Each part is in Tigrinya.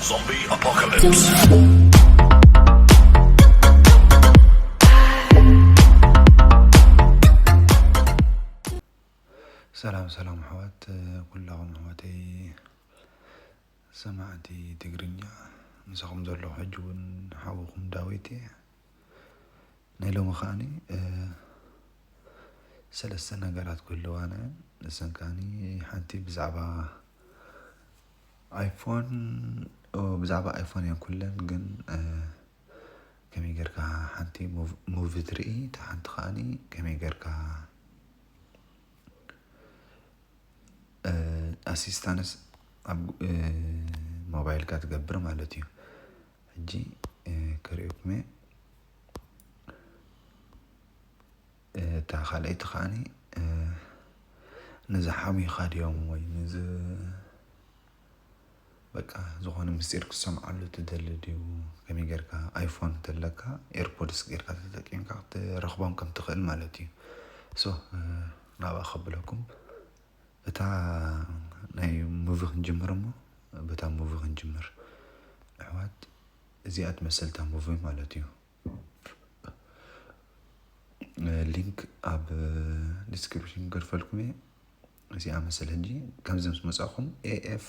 Zombie Apocalypse. ሰላም ሰላም ኣሕዋት፣ ኩላኹም ኣሕዋተይ ሰማዕቲ ትግርኛ፣ ምሳኹም ዘለኹ ሕጂ እውን ሓውኹም ዳዊት እየ። ናይ ሎሚ ከዓኒ ሰለስተ ነገራት ክህልዋና፣ ንሰን ከዓኒ ሓንቲ ብዛዕባ ኣይፎን፣ ብዛዕባ ኣይፎን እየን ኩለን፣ ግን ከመይ ጌርካ ሓንቲ ሙቪ ትርኢ፣ እታ ሓንቲ ከዓኒ ከመይ ጌርካ ኣሲስታንስ ኣብ ሞባይልካ ትገብር ማለት እዩ። ሕጂ ክርእየኩም እየ። እታ ካልኣይቲ ከዓኒ ነዚ ሓሚኻ ድዮም ወይ ነዚ በቃ ዝኾነ ምስጢር ክትሰምዓሉ ትደሊ ድዩ? ከመይ ጌርካ ኣይፎን እንተለካ ኤርፖድስ ጌርካ ተጠቂምካ ክትረኽቦም ከም ትኽእል ማለት እዩ። ሶ ናብኣ ከብለኩም። እታ ናይ ሙቪ ክንጅምር እሞ፣ በታ ሙቪ ክንጅምር ኣሕዋት። እዚኣ ትመስል እታ ሙቪ ማለት እዩ። ሊንክ ኣብ ዲስክሪፕሽን ገድፈልኩም እየ። እዚኣ መሰል ሕጂ ከምዚ ምስ መጻኹም ኤ ኤፍ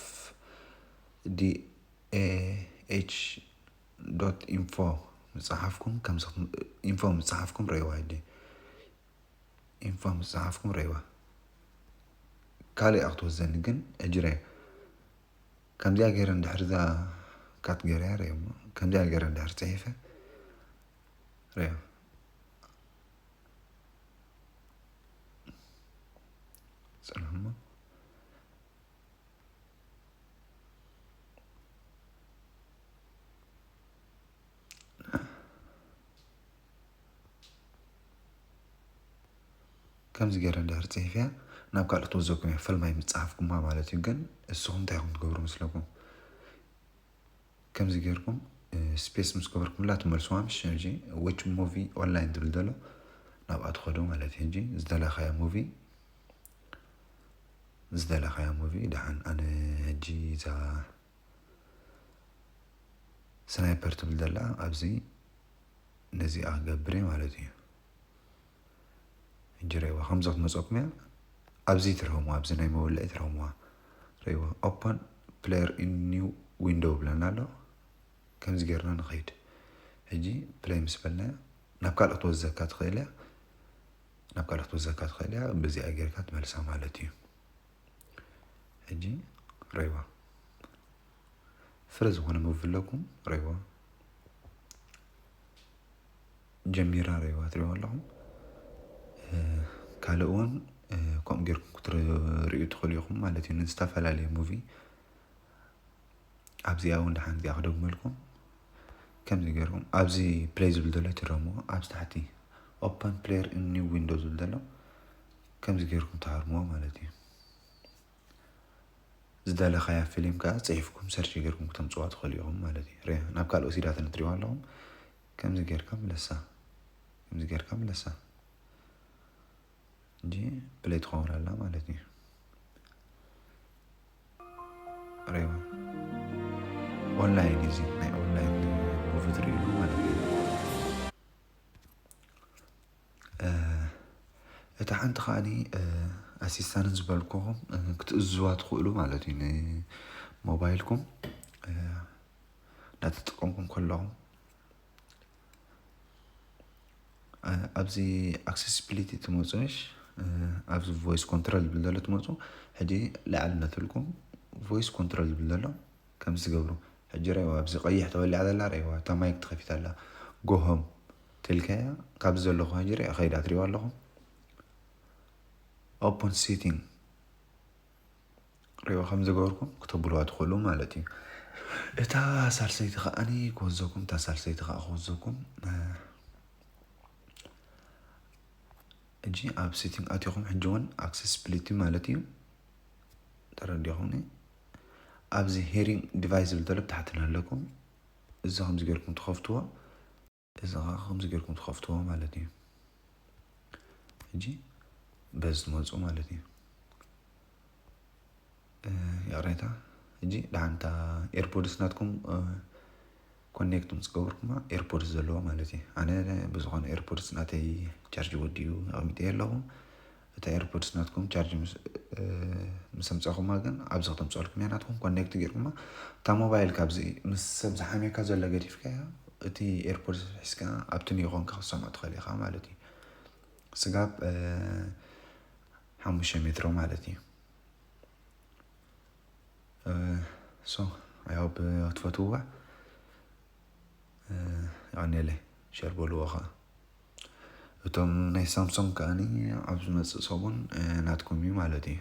ዲ ኤ ኤች ዶት ኢንፎ ምጽሓፍኩም፣ ከምዚ ኢንፎ ምጽሓፍኩም ረእይዋ። ሕጂ ኢንፎ ምጽሓፍኩም ረእይዋ። ካልእ ክትወዘኒ ግን ሕጂ ረእዮ። ከምዚኣ ገይረ እንድሕር እዛ ካት ገይረያ ረእዮ። ከምዚኣ ገይረ እንድሕር ጽሒፈ ረእዮ። ጽንሑ እሞ። ከምዚ ገይረ እንድሕር ጽሒፍያ ናብ ካልእ ትወዘኩም እያ። ፈልማይ ምጽሓፍኩማ ማለት እዩ። ግን እስኹም እንታይ ኢኹም ትገብሩ መስለኩም? ከምዚ ጌርኩም ስፔስ ምስ ገበርኩምላ ትመልስዋ። ምሽ ሕጂ ዊች ሙቪ ኦንላይን ዝብል ዘሎ ናብኣ ትኸዱ ማለት እዩ። ሕጂ ዝደለኻያ ሙቪ ዝደለኻያ ሙቪ ደሓን ኣነ ሕጂ እዛ ስናይፐር ትብል ዘላ ኣብዚ ነዚኣ ክገብር እየ ማለት እዩ። ሕጂ ረእይዋ ከምዚ ክትመፀኩም እያ። ኣብዚ ትረኽምዋ፣ ኣብዚ ናይ መወልዒ ትረኽምዋ። ረእይዋ ኦፐን ፕሌየር ኢን ኒው ዊንዶው ብለና ኣሎ። ከምዚ ጌርና ንኸይድ። ሕጂ ፕሌይ ምስ በልና ናብ ካልእ ክትወዘካ ትኽእል እያ። ናብ ካልእ ክትወዘካ ትኽእል እያ። በዚኣ ጌርካ ትመልሳ ማለት እዩ። ሕጂ ረእይዋ ፍረ ዝኾነ ሙቪ ኣለኩም ረእይዋ። ጀሚራ ረእይዋ ትሪእዋ ኣለኹም። ካልእ እውን ከምኡ ጌርኩም ክትሪኡ ትኽእሉ ኢኹም ማለት እዩ። ንዝተፈላለየ ሙቪ ኣብዚኣ እውን ደሓን እዚኣ ክደግመልኩም። ከምዚ ጌርኩም ኣብዚ ፕሌይ ዝብል ዘሎ ትረምዎ ኣብዚ ታሕቲ ኦፐን ፕሌየር ኢን ኒው ዊንዶው ዝብል ዘሎ ከምዚ ጌርኩም ትሃርምዎ ማለት እዩ። ዝደለኻያ ፊልም ከኣ ጽሒፍኩም ሰርች ጌርኩም ክተምጽዋ ትኽእሉ ኢኹም ማለት እዩ። ርያ ናብ ካልእ ወሲዳትኒ ትሪእዋ ኣለኹም። ከምዚ ጌርካ ምለሳ፣ ከምዚ ጌርካ ምለሳ። እንጂ ፕሌይ ትኸውን ኣላ ማለት እዩ። ርያ ኦንላይን እዚ ናይ ኦንላይን ሙቪ ትርእይሉ ማለት እዩ። እታ ሓንቲ ከዓኒ ኣሲስታንት ዝበልኩኹም ክትእዝዝዋ ትኽእሉ ማለት እዩ። ንሞባይልኩም እናተጠቀምኩም ከለኹም ኣብዚ ኣክሴሲቢሊቲ ትመፁ እሽ ኣብዚ ቮይስ ኮንትሮል ዝብል ዘሎ ትመፁ። ሕጂ ላዕሊ እናተልኩም ቮይስ ኮንትሮል ዝብል ዘሎ ከምዚ ትገብሩ። ሕጂ ረእይዋ ኣብዚ ቀይሕ ተወሊዓ ዘላ ረእይዋ እታ ማይክ ተኸፊታ ኣላ። ጎሆም ትልከያ ካብዚ ዘለኹ ሕጂ ርያ ከይዳ ትሪእዋ ኣለኹም። ኦፕን ሴቲንግ ርዮ ከም ዝገበርኩም ክተብልዋ ትኽእሉ ማለት እዩ። እታ ሳልሰይቲ ከዓኒ ክወዘኩም እታ ሳልሰይቲ ከዓ ክወዘኩም ሕጂ ኣብ ሴቲንግ ኣቲኹም ሕጂ እውን ኣክሴሲቢሊቲ ማለት እዩ። ተረዲኹምኒ? ኣብዚ ሄሪንግ ዲቫይስ ዝብል ዘሎ ብታሕቲ ኣለኩም። እዚ ከምዚ ጌርኩም ትኸፍትዎ። እዚ ከዓ ከምዚ ጌርኩም ትኸፍትዎ ማለት እዩ። ሕጂ በዚ ትመፁ ማለት እዩ። ይቕሬታ ሕጂ ደሓንታ ኤርፖድስ ናትኩም ኮኔክት ምስ ገበርኩማ ኤርፖድስ ዘለዎ ማለት እዩ። ኣነ ብዝኾነ ኤርፖድስ ናተይ ቻርጅ ወዲኡ ኣቕሚጠ ኣለኹ። እታ ኤርፖድስ ናትኩም ቻርጅ ምስ ኣምፀኹማ ግን ኣብዚ ክተምፀልኩም እያ። ናትኩም ኮኔክት ገርኩማ እታ ሞባይል ካብዚ ምስ ሰብ ዝሓምየካ ዘሎ ገዲፍካያ እቲ ኤርፖድስ ሒዝካ ኣብቲ ንይኾንካ ክትሰምዖ ትኽእል ኢኻ ማለት እዩ። ስጋብ ሓሙሽተ ሜትሮ ማለት እዩ። ሶ ኣይ ሆፕ ክትፈትውዋ። የቐንየለይ። ሸር በልዎ ከዓ እቶም ናይ ሳምሶንግ ከዓኒ ኣብ ዝመፅእ ሰሙን ናትኩም እዩ ማለት እዩ።